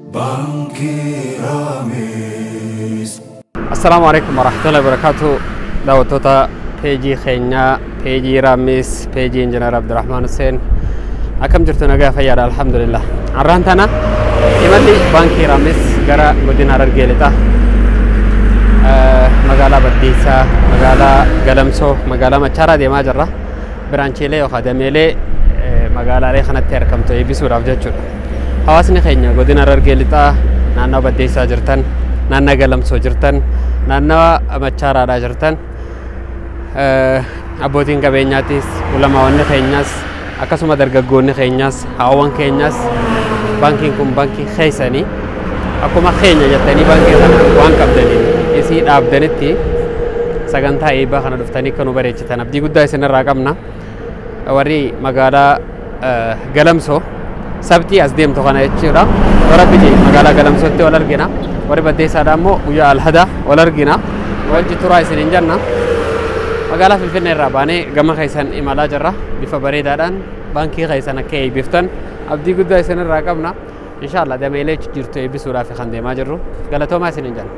Baankii Raamis. Assalaamu alaikum warahmatullahi wabarakatuh. Daawwattoota peejii keenyaa, peejii Raammis, peejii Injiinar Abdurrahmaan Hussein. Akkam jirtu? Nagaa fayyaadha, alhamdulillah. Har'aan tana imalli baankii Raammis gara godina Harargee Lixaa, magaalaa Baddeessaa, magaalaa Galamsoo, magaalaa Machaaraa deemaa jirra. Biraanchiilee yookaan dameelee magaalaalee kanatti argamtu eebbisuudhaaf jechuudha. Hawaasni keenya godina Harargee Lixaa naannoo Baddeessaa jirtan, naannoo Galamsoo jirtan, naannawa Machaaraadhaa jirtan, abbootiin qabeenyaatis, ulamaawwanni keenyas, akkasuma dargaggoonni keenyas, haawwan keenyas, baankiin kun baankii keessanii, akkuma keenya jettanii baankii kana waan qabdaniin isii dhaabdanitti sagantaa eebbaa kana dhuftanii akka nu bareechitan abdii guddaa isinirraa qabna. Warri magaalaa Galamsoo sabtii as deemtu kana jechuudha. Warra biji magaalaa Galamsootti wal argina. Warri Baddeessaadhaa immoo guyyaa Alhadaa wal argina. Wajji turaa isiniin jenna. Magaalaa Finfinnee irraa baanee gama keessan imalaa jirra. Bifa bareedaadhaan baankii keessan akka eebbiftan abdii guddaa isinirraa qabna. Inshaallah dameelee jirtu eebbisuudhaaf kan deemaa jirru. Galatoomaa isiniin jenna.